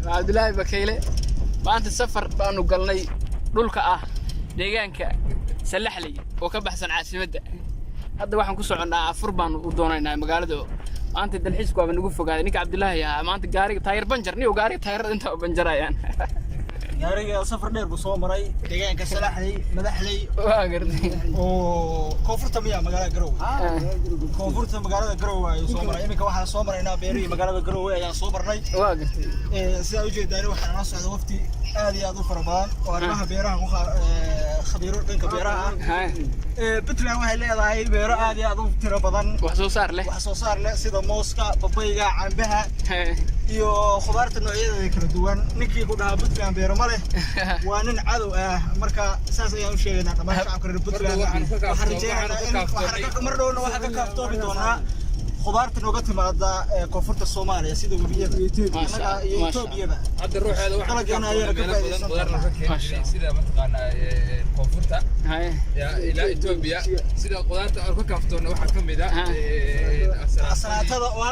Waa Cabdilaahi Bakayle. Maanta safar baanu galnay dhulka ah deegaanka Salaxley oo ka baxsan caasimadda. Hadda waxaan ku soconnaa afur baanu u doonaynaa magaalada. Maanta dalxiisku waaba nagu fogaaday. Ninka Cabdilaahi ahaa maanta gaariga taayir banjar niyo, gaariga taayirada intaa u banjarayaan. Gaariga safar dheer buu soo maray, deegaanka Salaxley, Madaxley. Waa gartay. Oo koonfurta miya magaalada Garowe? Koonfurta magaalada Garowe ayuu soo maray. Iminka waxaan soo maraynaa beerihii magaalada Garowe ayaan soo marnay. Waa gartay. Sidaa ujeedaan, waxaa nala socda wafti aad iyo aad u fara badan oo arrimaha beeraha ku khabiiro dhanka beeraha ah. Puntland waxay leedahay beero aad iyo aad u tiro badan, wax soo saar leh, wax soo saar leh, sida mooska, babayga, cambaha iyo khudaarta noocyadeeda kala duwan. Ninkii ku dhahaa Puntland beero ma leh waa nin cadow ah. Marka saas ayaan u sheegaynaa dhammaan shacabka reer Puntland. Waxaan rajeynaynaa in mar dhowna waxaan ka kaaftoomi doonaa khudaarta nooga timaada ee koonfurta Soomaaliya, sida webiyada Maasha annaga iyo Maasha. Etoobiyaba. Hadda ruuxeeda waxaa Dalaggeena ayaana ka meelo badan faa'iidaysan qudaarna ka keeni Maasha jiray, sida mataqaanaa koonfurta ilaa Etoobiya. Sida qudaarta aan ka kaaftoonna waxaa ka mid ah Asalaatada oo